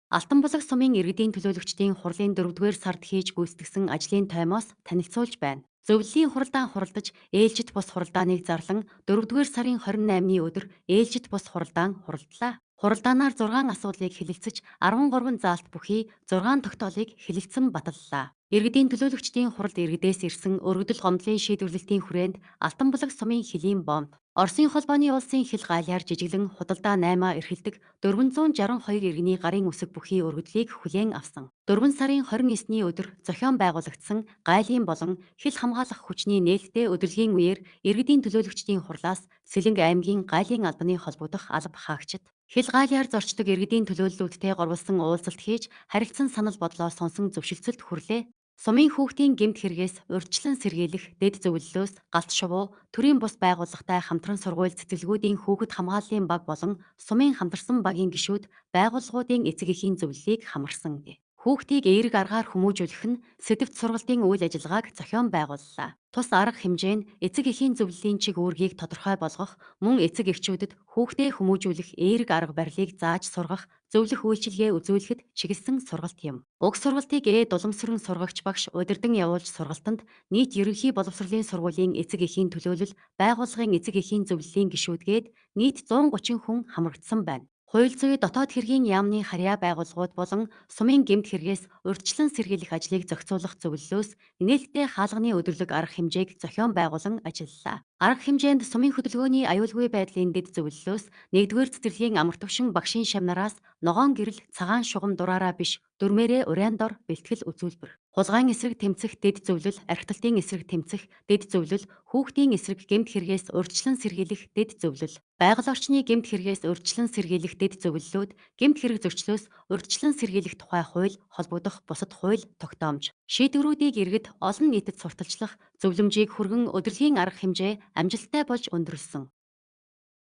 Алтанбулаг сумын иргэдийн төлөөлөгчдийн хурлын 4-р сард хийж гүйцэтгэсэн ажлын тоймоос танилцуулж байна. Зөвлөлийн хуралдаан хуралдаж, ээлжит бус хуралдааныг зарлан 4-р сарын 28-ны өдөр ээлжит бус хуралдаан хуралдлаа. Хуралдаанаар 6 асуудлыг хэлэлцэж, 13 заалт бүхий 6 тогтоолыг хэлэлцэн баталлаа. Иргэдийн төлөөлөгчдийн хуралд иргэдээс ирсэн өргөдөл гомдлын шийдвэрлэлтийн хүрээнд Алтанбулаг сумын хөлийн бомб, Оросын холбооны улсын хил гайлаар жижиглэн худалдаа 8-аа эрхэлдэг 462 иргэний гарын үсэг бүхий өргөдлийг хүлээн авсан. 4 сарын 29-ний өдөр зохион байгуулагдсан гайлын болон хил хамгаалах хүчний нээлттэй өдөрлөгийн үеэр иргэдийн төлөөлөгчдийн хурлаас Сэлэнг аймгийн гайлын албаны холбогдох алба хаагчид хил гайлаар зорчдог иргэдийн төлөөллүүдтэй горволсон уулзалт хийж харилцан санал бодлоо сонсон зөвшөлтсөлд хүрлээ. Сумын хүүхдийн гэмт хэрэгээс урьдчилан сэргийлэх дэд зөвлөлөөс галт шувуу, төрийн бус байгууллагатай хамтран сургууль цэцэрлэгүүдийн хүүхэд хамгааллын баг болон сумын хамтарсан багийн гишүүд байгууллагуудын эцэг эхийн зөвлөлийг хамарсан. Хүүхдийг эерэг аргаар хүмүүжүүлэх нь сэдэвт сургалтын үйл ажиллагааг зохион байгууллаа. Тус арга хэмжээ нь эцэг эхийн зөвлөлийн чиг үүргийг тодорхой болгох, мөн эцэг эхчүүдэд хүүхдээ хүмүүжүүлэх эерэг арга барилыг зааж сургах, зөвлөх үйлчилгээ үзүүлэхэд чиглэсэн сургалт юм. Уг сургалтыг Дуламсүрэн сургагч багш удирдан явуулж сургалтанд нийт ерөнхий боловсролын сургуулийн эцэг эхийн төлөөлөл, байгууллагын эцэг эхийн зөвлөлийн гишүүдгээд нийт 130 хүн хамрагдсан байна. Хууль зүйн дотоод хэргийн яамны харьяа байгууллагууд болон сумын гэмт хэрэгээс урьдчилан сэргийлэх ажлыг зохицуулах зөвлөлөөс нээлттэй хаалганы өдөрлөг арга хэмжээг зохион байгуулан ажиллалаа. Арга хэмжээнд сумын хөдөлгөөний аюулгүй байдлын дэд зөвлөлөөс 1-р цэцэрлэгийн амар төвшин багшийн шавнараас ногоон гэрэл цагаан шугам дураараа биш дүрмээрээ урайн дор бэлтгэл үзүүлбэр. Хулгайн эсрэг тэмцэх дэд зөвлөл, архиталтын эсрэг тэмцэх дэд зөвлөл, хүүхдийн эсрэг гэмт хэрэгээс урьдчилан сэргийлэх дэд зөвлөл, байгаль орчны гэмт хэрэгээс урьдчилан сэргийлэх дэд зөвлөлүүд, гэмт хэрэг зөрчлөөс урьдчилан сэргийлэх тухай хууль, холбогдох бусад хууль тогтоомж. Шийдвэрүүдийг иргэд олон нийтэд сурталчлах, зөвлөмжийг хүргэн өдөрлөгийн арга хэмжээ амжилттай болж өндөрлөсөн.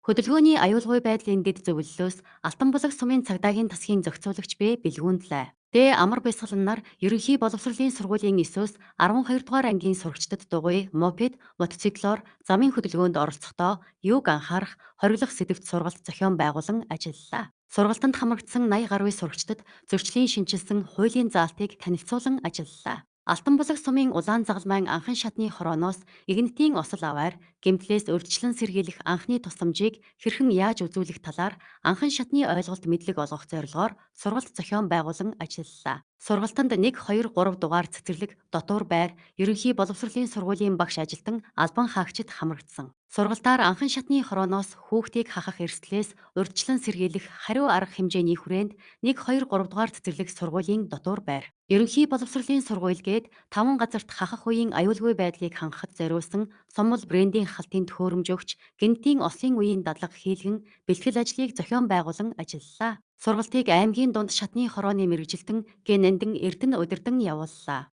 Хөдөлгөөний аюулгүй байдлын дэд зөвлөлөөс Алтанбулаг сумын цагдаагийн тасгийн зохицуулагч Б. Бэлгүүндлээ. Д. Амар бясалганаар ерөнхий боловсролын сургуулийн 9-өөс 12 дугаар ангийн сурагчдад дугуй, мопед, мотоциклоор замын хөдөлгөөнд оролцохдоо юуг анхаарах, хориглох сэдэвт сургалт зохион байгуулан ажиллалаа. Сургалтанд хамрагдсан 80 гаруй сурагчдад зөрчлийн шинчилсэн хуулийн заалтыг танилцуулан ажиллалаа. Алтанбулаг сумын улаан загалмайн анхан шатны хорооноос игнэтийн осол аваар гэмтлээс урьдчилан сэргийлэх анхны тусламжийг хэрхэн яаж үзүүлэх талаар анхан шатны ойлголт мэдлэг олгох зорилгоор сургалт зохион байгуулан ажиллалаа. Сургалтанд 1, 2, 3 дугаар цэцэрлэг, дотуур байр, ерөнхий боловсролын сургуулийн багш ажилтан, албан хаагчид хамрагдсан. Сургалтаар анхан шатны хорооноос хүүхдийг хахах эрсдлээс урьдчилан сэргийлэх хариу арга хэмжээний хүрээнд 1, 2, 3 дугаар цэцэрлэг сургуулийн дотуур байр, ерөнхий боловсролын сургууль гээд 5 газарт хахах үеийн аюулгүй байдлыг хангахад зориулсан сомол брендийн халтын төхөөрөмж өгч, гэнэтийн ослын үеийн дадлага хийлгэн бэлтгэл ажлыг зохион байгуулан ажиллалаа. Сургалтыг аймгийн дунд шатны хорооны мэргэжилтэн Гэнэндэн Эрдэнэ удирдан явууллаа.